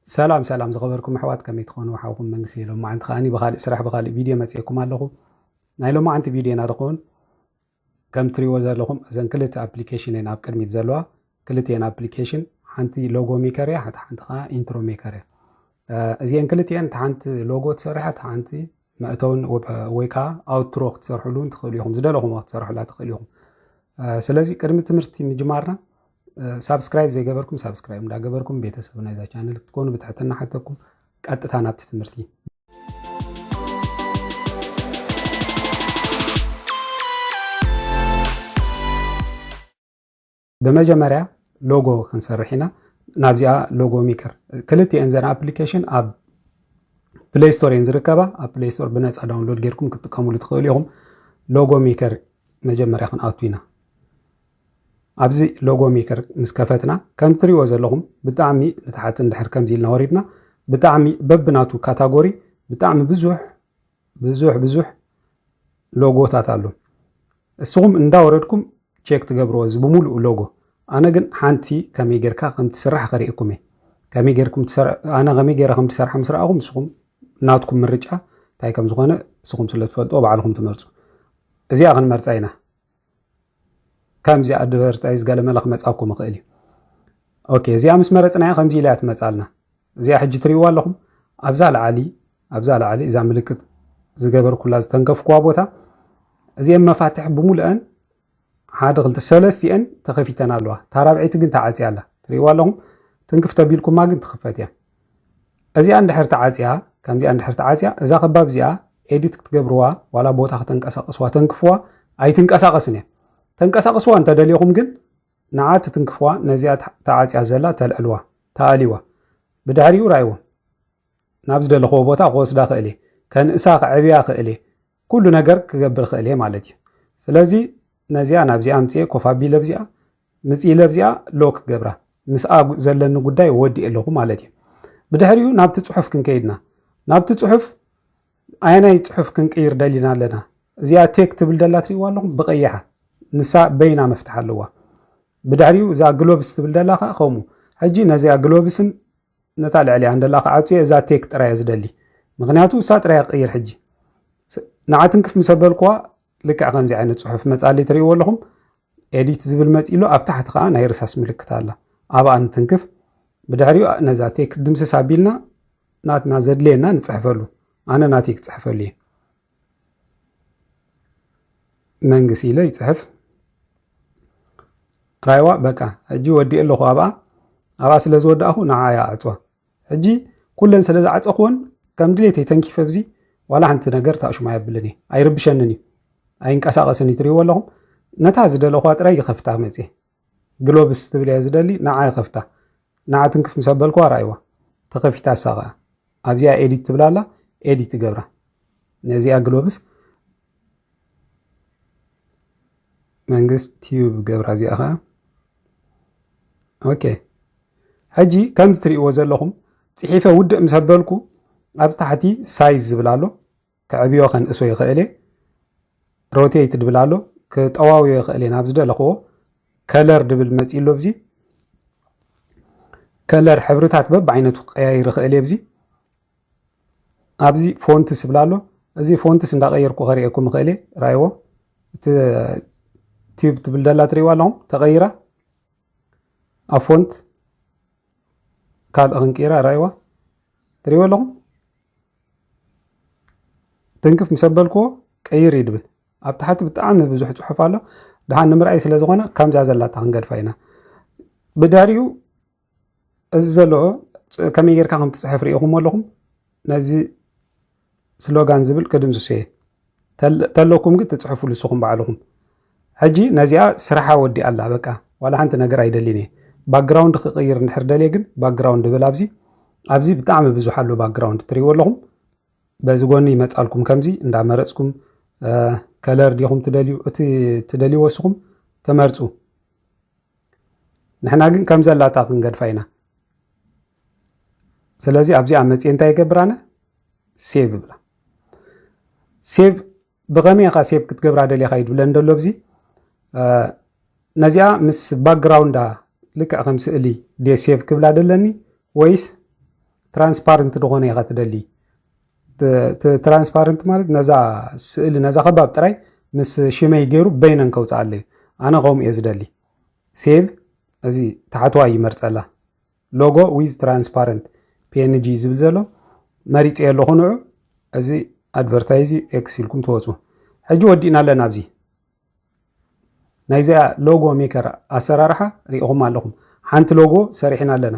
ሰላም ሰላም ዝኸበርኩም ኣሕዋት፣ ከመይ ትኾኑ? ሓውኩም መንግስቲ። ሎማዓንቲ ከዓኒ ብኻልእ ስራሕ ብኻልእ ቪድዮ መፅኤኩም ኣለኹ። ናይ ሎማዓንቲ ቪድዮና ዝኸውን ከም ትሪእዎ ዘለኹም እዘን ክልተ ኣፕሊኬሽን እየን ኣብ ቅድሚት ዘለዋ። ክልቲኤን ኣፕሊኬሽን፣ ሓንቲ ሎጎ ሜከር እያ፣ ሓንቲ ሓንቲ ከዓ ኢንትሮ ሜከር እያ። እዚአን ክልቲኤን፣ እታ ሓንቲ ሎጎ ትሰርሕ እያ፣ እታ ሓንቲ መእተውን ወይ ከዓ ኣውትሮ ክትሰርሕሉ እውን ትኽእሉ ኢኹም። ዝደለኹም ክትሰርሕላ ትኽእሉ ኢኹም። ስለዚ ቅድሚ ትምህርቲ ምጅማርና ሳብስክራይብ ዘይገበርኩም ሳብስክራይብ እንዳገበርኩም ቤተሰብ ናይዛ ቻነል ክትኮኑ ብትሕትና ሓተኩም። ቀጥታ ናብቲ ትምህርቲ። ብመጀመርያ ሎጎ ክንሰርሕ ኢና። ናብዚኣ ሎጎ ሜከር፣ ክልቲኤን ዘን ኣፕሊኬሽን ኣብ ፕሌይ ስቶር እየን ዝርከባ። ኣብ ፕሌይ ስቶር ብነፃ ዳውንሎድ ጌርኩም ክትጥቀሙሉ ትኽእሉ ኢኹም። ሎጎ ሜከር መጀመርያ ክንኣቱ ኢና። ኣብዚ ሎጎ ሜከር ምስ ከፈትና፣ ከም ትሪእዎ ዘለኹም ብጣዕሚ ንታሕቲ እንድሕር ከምዚ ኢልና ወሪድና፣ ብጣዕሚ በብናቱ ካታጎሪ ብጣዕሚ ብዙሕ ብዙሕ ብዙሕ ሎጎታት ኣሎ። እስኹም እንዳወረድኩም ቼክ ትገብርዎ እዚ ብምሉኡ ሎጎ። ኣነ ግን ሓንቲ ከመይ ጌርካ ከም ትስራሕ ከርእየኩም እየ። ከመይ ጌርኩም ትሰር-፣ ኣነ ከመይ ጌረ ከም ትሰርሓ ምስ ረኣኹም፣ እስኹም ናትኩም ምርጫ እንታይ ከም ዝኾነ እስኹም ስለ ትፈልጥዎ ባዕልኹም ትመርጹ። እዚኣ ክንመርጻ ኢና። ከምዚ ኣድቨርታይዝ ገለመለ ክመጻኩም ይኽእል እዩ። ኦኬ፣ እዚኣ ምስ መረጽናያ ከምዚ ኢላ እያ ትመጻልና። እዚኣ ሕጂ ትሪእዋ ኣለኹም። ኣብዛ ላዕሊ፣ ኣብዛ ላዕሊ እዛ ምልክት ዝገበርኩላ ዝተንከፍኩዋ ቦታ፣ እዚአን መፋትሕ ብምሉአን ሓደ፣ ክልተ፣ ሰለስቲአን ተኸፊተን ኣለዋ። እታ ራብዐይቲ ግን ተዓጽያ ኣላ። ትሪእዋ ኣለኹም። ትንክፍ ተቢልኩማ ግን ትኽፈት እያ። እዚኣ እንድሕር ተዓጽያ፣ ከምዚኣ እንድሕር ተዓጽያ፣ እዛ ከባቢ እዚኣ ኤዲት ክትገብርዋ፣ ዋላ ቦታ ከተንቀሳቕስዋ፣ ተንክፍዋ፣ ኣይትንቀሳቐስን እያ። ተንቀሳቕስዋ እንተደልየኹም ግን ንዓ ትትንክፍዋ፣ ነዚኣ ተዓጽያ ዘላ ተልዕልዋ፣ ተኣልይዋ። ብድሕሪኡ ራእይዎ። ናብ ዝደለኽዎ ቦታ ክወስዳ ክእል እየ። ከንእሳ ክዕብያ ክእል እየ። ኩሉ ነገር ክገብር ክእል እየ ማለት እዩ። ስለዚ ነዚኣ ናብዚኣ ኣምፅኤ ኮፍ ኣቢለ ኣብዚኣ፣ ምፅኢለ ኣብዚኣ ሎክ ገብራ። ምስኣ ጉ-፣ ዘለኒ ጉዳይ ወዲኤ ኣለኹ ማለት እዩ። ብድሕሪኡ ናብቲ ፅሑፍ ክንከይድና። ናብቲ ፅሑፍ ኣየናይ ፅሑፍ ክንቅይር ደሊና ኣለና? እዚኣ ቴክ ትብል ደላ ትሪእዋ ኣለኹም? ብቐይሓ። ንሳ በይና መፍትሕ ኣለዋ። ብድሕሪኡ እዛ ግሎብስ ትብል ደላ ኸዓ ከምኡ። ሕጂ ነዚኣ ግሎብስን ነታ ልዕሊኣ እንደላ ክዓጽዮ እዛ ቴክ ጥራይ እየ ዝደሊ። ምኽንያቱ እሳ ጥራይ እያ ክቕይር ሕጂ። ስ-፣ ንዓ ትንክፍ ምስ ኣበልኩዋ ልክዕ ከምዚ ዓይነት ጽሑፍ መጻለይ ትርእይዎ ኣለኹም። ኤዲት ዝብል መጺእሎ ኣብ ታሕቲ ከኣ ናይ ርሳስ ምልክት ኣላ። ኣብኣ ንትንክፍ። ብድሕሪኡ ነዛ ቴክ ድምስስ ኣቢልና ናትና ዘድልየና ንጽሕፈሉ። ኣነ ናተይ ክጽሕፈሉ እየ። መንግስ ኢለ ይጽሕፍ። ራይዋ በቃ ሕጂ ወዲእ ኣለኹ ኣብኣ። ኣብኣ ስለ ዝወዳእኹ ንዓ እያ ኣዕጽዋ። ሕጂ ኩለን ስለ ዝዓጸኽወን ከም ድሌተይ ተንኪፈ ኣብዚ ዋላ ሓንቲ ነገር ታሽሙ ኣየብልን እየ። ኣይርብሸንን እዩ። ኣይንቀሳቐስን እዩ። ትርእይዎ ኣለኹም። ነታ ዝደለኹዋ ጥራይ ይኸፍታ መጽየ። ግሎብስ ትብል እየ ዝደሊ፣ ንዓ ይኸፍታ። ንዓ ትንክፍ ምስ ኣበልኩዋ ራእይዋ። ተኸፊታ እሳ ኸኣ። ኣብዚኣ ኤዲት ትብል ኣላ፣ ኤዲት ትገብራ። ነዚኣ ግሎብስ መንግስት ቲዩብ ገብራ እዚኣ ኸኣ። ኦኬ። ሕጂ ከምዚ ትርእይዎ ዘለኹም ጽሒፈ ውድእ ምስ ኣበልኩ ኣብ ታሕቲ ሳይዝ ዝብል ኣሎ። ከዕብዮ ከንእሶ ይኽእል እየ። ሮቴት ድብል ኣሎ። ክጠዋውዮ ይኽእል እየ ናብ ዝደለኽዎ። ከለር ድብል መጺእ ኣሎ። ኣብዚ ከለር ሕብርታት በብዓይነቱ ክቀያይር ይኽእል እየ። ኣብዚ፣ ኣብዚ ፎንትስ ይብል ኣሎ። እዚ ፎንትስ እንዳቀየርኩ ከርእየኩም ይኽእል እየ። ራይዎ። እቲ ቲዩብ ትብል ደላ ትርእይዋ ኣለኹም? ተቀይራ። ኣብ ፎንት ካልእ ክንቅይራ ራይዋ። ትርእይዎ ኣለኹም? ትንክፍ ምስ ኣበልክዎ ቀይር እዩ ድብል። ኣብ ታሕቲ ብጣዕሚ ብዙሕ ጽሑፍ ኣሎ። ደሓን ንምርኣይ ስለ ዝኾነ ከምዛ ዘላታ ክንገድፋ ኢና። ብድሕሪኡ እዚ ዘሎ ጽ-፣ ከመይ ጌርካ ከም ትጽሕፍ ርኢኹም ኣለኹም? ነዚ ስሎጋን ዝብል ክድምስሶ እየ። ተል-፣ ተለኩም ግን ትጽሕፉሉ ንስኹም ባዕልኹም። ሕጂ ነዚኣ ስራሓ ወዲኣ ኣላ በቃ። ዋላ ሓንቲ ነገር ኣይደልን እየ። ባክግራውንድ ክቕይር እንድሕር ደልየ ግን ባክግራውንድ ብል ኣብዚ። ኣብዚ ብጣዕሚ ብዙሕ ኣሎ ባክግራውንድ ትርእይዎ ኣለኹም። በዚ ጎኒ ይመጻልኩም ከምዚ እንዳመረጽኩም፣ እ፣ ከለር ዲኹም ትደልዩ፣ እቲ ትደልይዎ ንስኹም ተመርጹ። ንሕና ግን ከም ዘላታ ክንገድፋ ኢና። ስለዚ ኣብዚኣ መጽየ እንታይ ይገብር ኣነ? ሴቭ እብላ። ሴቭ ብኸመይ ኢኻ ሴቭ ክትገብራ ደሊኻ እዩ ድብለን ደሎ ኣብዚ። እ፣ ነዚኣ ምስ ባክግራውንዳ ልክዕ ከም ስእሊ ድየ ሴቭ ክብላ ደለኒ ወይስ ትራንስፓረንት ዝኾነ ኢኻ ትደሊ። ትራንስፓረንት ማለት ነዛ ስእሊ ነዛ ከባብ ጥራይ ምስ ሽመይ ገይሩ በይነን ከውፅኣለዩ። ኣነ ከምኡ እየ ዝደሊ። ሴቭ፣ እዚ ታሕተዋይ ይመርፀላ። ሎጎ ዊዝ ትራንስፓረንት ፒኤንጂ ዝብል ዘሎ መሪፀ ኣለኹ። ንዑ እዚ ኣድቨርታይዝ ኤክስ ኢልኩም ትወፁ። ሕጂ ወዲእና ኣለና ኣብዚ ናይዚኣ ሎጎ ሜከር ኣሰራርሓ ሪኢኹም ኣለኹም። ሓንቲ ሎጎ ሰሪሕና ኣለና።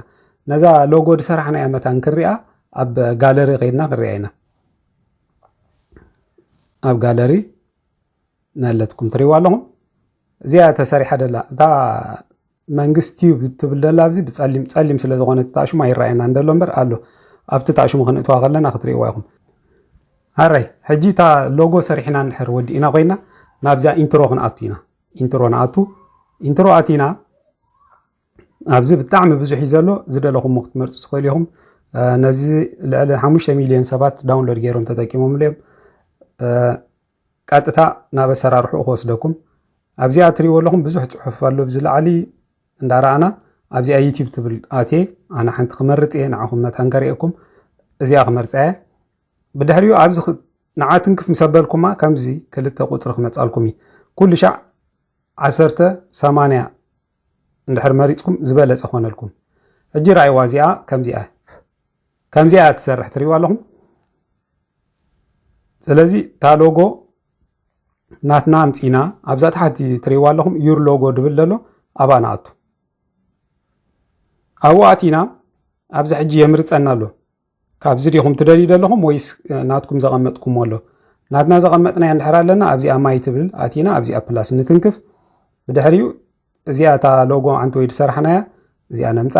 ነዛ ሎጎ ዝሰራሕናያ መታን ክንሪኣ ኣብ ጋለሪ ከይድና ክንሪኣ ኢና። ኣብ ጋለሪ ናለትኩም ትሪእዋ ኣለኹም። እዚኣ ተሰሪሓ ደላ እታ መንግስት ቲዩብ ትብል ደላ ኣብዚ ብፀሊም ፀሊም ስለ ዝኾነ እቲ ታሽሙ ኣይረኣየናን ደሎ እምበር ኣሎ። ኣብቲ ታሽሙ ክንእትዋ ከለና ክትሪእዋ ኢኹም። ኣረይ ሕጂ እታ ሎጎ ሰሪሕና እንድሕር ወዲእና ኮይና ናብዚኣ ኢንትሮ ክንኣቱ ኢና። ኢንትሮ ንኣቱ። ኢንትሮ ኣቲና ኣብዚ ብጣዕሚ ብዙሕ እዩ ዘሎ። ዝደለኹም ክትመርፁ ትኽእሉ ኢኹም። ነዚ ልዕሊ ሓሙሽተ ሚልዮን ሰባት ዳውንሎድ ገይሮም ተጠቂሞምሉ እዮም። ቀጥታ ናብ ኣሰራርሕኡ ክወስደኩም። ኣብዚኣ እትሪእዎ ኣለኹም ብዙሕ ፅሑፍ ኣሎ። ኣብዚ ላዕሊ እንዳረኣና ኣብዚኣ ዩቲብ ትብል ኣትየ ኣነ ሓንቲ ክመርፅ እየ። ንዓኹም መታን ከርእየኩም እዚኣ ክመርፃ እየ። ብድሕሪኡ ኣብዚ ንዓ ትንክፍ ምስ ኣበልኩማ ከምዚ ክልተ ቁፅሪ ክመፃልኩም እዩ። ኩሉ ሻዕ ዓሰርተ ሰማንያ እንድሕር መሪፅኩም ዝበለፀ ኮነልኩም። ሕጂ ራእይዋ እዚኣ ከምዚኣ ከምዚኣ እያ ትሰርሕ ትሪእዋ ኣለኹም። ስለዚ እታ ሎጎ ናትና ኣምፂና ኣብዛ ታሕቲ ትሪእዋ ኣለኹም ዩር ሎጎ ድብል ዘሎ ኣብኣ ንኣቱ። ኣብኡ ኣቲና ኣብዚ ሕጂ የምርፀና ኣሎ። ካብዚ ዲኹም ትደልዩ ዘለኹም ወይስ ናትኩም ዘቐመጥኩምዎ ኣሎ? ናትና ዘቐመጥናያ እንድሕር ኣለና ኣብዚኣ ማይ ትብል ኣቲና ኣብዚኣ ፕላስ ንትንክፍ። ብድሕሪኡ እዚኣ እታ ሎጎ ዓንቲ ወይ ዝሰራሕናያ እዚኣ ነምፃ።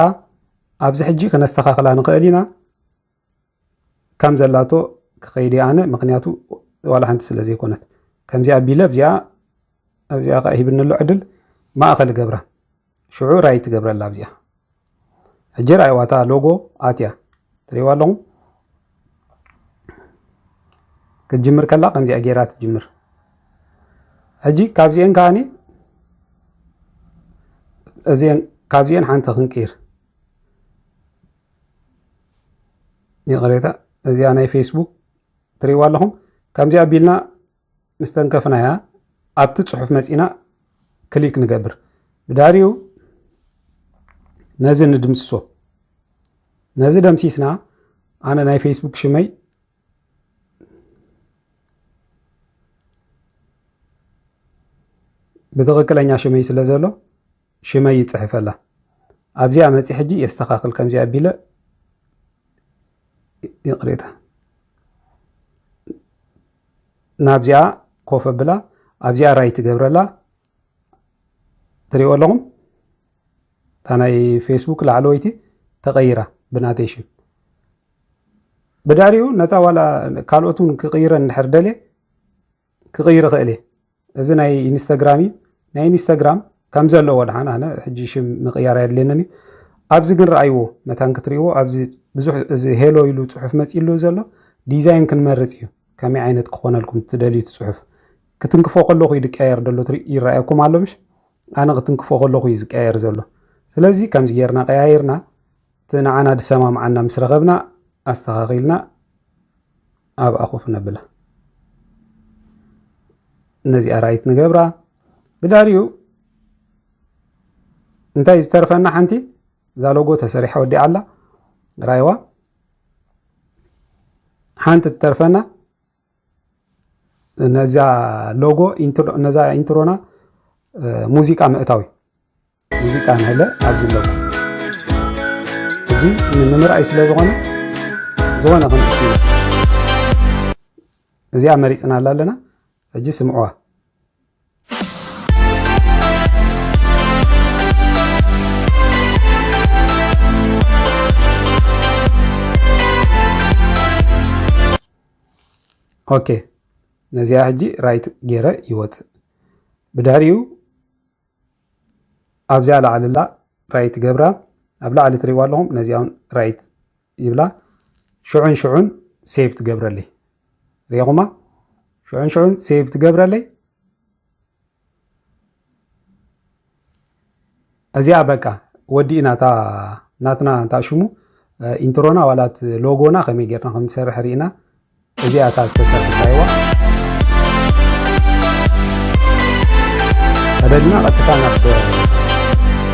ኣብዚ ሕጂ ክነስተኻኽላ ንኽእል ኢና። ከም ዘላቶ ክኸይድ ኣነ ምክንያቱ ዋላ ሓንቲ ስለ ዘይኮነት ከምዚኣ ቢለ ኣብዚኣ ኣብዚኣ ከዓ ሂብኒ ኣሎ ዕድል ማእኸል ገብራ። ሽዑ ራይት ትገብረላ ኣብዚኣ። ሕጂ ራእይዋታ ሎጎ ኣትያ ትሪእዋ ኣለኹም። ክትጅምር ከላ ከምዚኣ ገይራ ትጅምር። ሕጂ ካብዚአን ከዓኒ እዚአን ካብዚአን ሓንቲ ክንቅይር። ይቕሬታ፣ እዚኣ ናይ ፌስቡክ ትሪእዋ ኣለኹም። ከምዚኣ ቢልና ምስ ተንከፍናያ ኣብቲ ጽሑፍ መጺና ክሊክ ንገብር። ብድሕሪኡ ነዚ ንድምስሶ። ነዚ ደምሲስና ኣነ ናይ ፌስቡክ ሽመይ ብትኽክለኛ ሽመይ ስለ ዘሎ ሽመይ ይጽሕፈላ። ኣብዚኣ መጺ ሕጂ የስተኻኽል ከምዚኣ ኣቢለ ይቕሬታ ናብዚኣ ኮፍ ኣብላ ኣብዚኣ ራይት ትገብረላ ትሪእዎ ኣለኹም። እታ ናይ ፌስቡክ ላዕለወይቲ ተቐይራ ብናተይ ሽም። ብድሕሪኡ ነታ ዋላ ካልኦት እውን ክቕይረን እንድሕር ደልየ ክቕይር እኽእል እየ። እዚ ናይ ኢንስታግራም እዩ። ናይ ኢንስታግራም ከም ዘለዎ ድሓን ኣነ ሕጂ ሽም ምቕያር ኣየድልየንን እዩ። ኣብዚ ግን ረኣይዎ መታን ክትሪእዎ ኣብዚ ብዙሕ እዚ ሄሎ ኢሉ ፅሑፍ መፂሉ ዘሎ ዲዛይን ክንመርፅ እዩ። ከመይ ዓይነት ክኾነልኩም ትደልዩ እቲ ፅሑፍ ክትንክፎ ከለኹ እዩ ዝቀያየር ዘሎ ትሪ- ይረኣየኩም ኣሎ ምሽ ኣነ ክትንክፎ ከለኹ እዩ ዝቀያየር ዘሎ። ስለዚ ከምዚ ጌርና ቀያይርና እቲ ንዓና ዝሰማምዓና ምስ ረኸብና ኣስተኻኺልና ኣብኣ ኮፍ ነብላ። ነዚኣ ራይት ንገብራ። ብድሕሪኡ እንታይ ዝተርፈና ሓንቲ እዛ ሎጎ ተሰሪሓ ወዲኣ ኣላ ራይዋ ሓንቲ ትተርፈና ነዛ ሎጎ ኢንትሮ ነዛ ኢንትሮና ሙዚቃ ምእታዊ ሙዚቃ ንህለ ኣብዚ ኣለኩ ሕጂ ንምርኣይ ስለ ዝኾነ ዝኾነ ክንእቱ እዚኣ መሪፅና ኣላ ኣለና ሕጂ ስምዕዋ ኦኬ ነዚኣ ሕጂ ራይት ገይረ ይወፅእ ብድሕሪኡ ኣብዚኣ ላዕልላ ራይት ገብራ ኣብ ላዕሊ ትሪእዋ ኣለኹም ነዚኣውን ራይት ይብላ ሽዑን ሽዑን ሴቭ ትገብረለይ ሪኹማ ሽዑን ሽዑን ሴቭ ትገብረለይ እዚኣ በቃ ወዲእና እታ ናትና እታ ሽሙ ኢንትሮና ዋላት ሎጎና ከመይ ጌርና ከም ትሰርሕ ርኢና። እዚኣታ ዝተሰርሐት ኣይዋ ተደልና ቀጥታ ናብ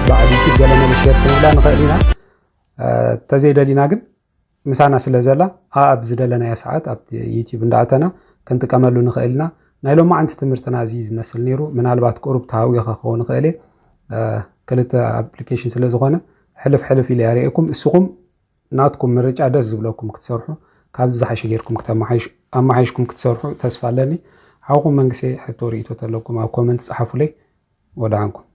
በዓል ዩቲብ ገለ መለ ሼር ክንብላ ንኽእል ኢና። ተዘይደሊና ግን ምሳና ስለ ዘላ ኣብ ዝደለናያ ሰዓት ኣብ ዩቲብ እንዳኣተና ክንጥቀመሉ ንኽእል ኢና። ናይ ሎማዓንቲ ትምህርትና እዚ ዝመስል ነይሩ። ምናልባት ቁሩብ ተሃዊኸ ክኸውን ይኽእል እየ። ክልተ ኣፕሊኬሽን ስለ ዝኾነ ሕልፍ ሕልፍ ኢለ ያርእየኩም። እስኹም ናትኩም ምርጫ ደስ ዝብለኩም ክትሰርሑ ካብዚ ዝሓሸ ጌርኩም ኣማሓይሽኩም ክትሰርሑ ተስፋ ኣለኒ። ሓውኩም መንግስቴ ሕቶ ርእይቶ ተለኩም ኣብ ኮመንት ጸሓፉለይ። ወደዓንኩም።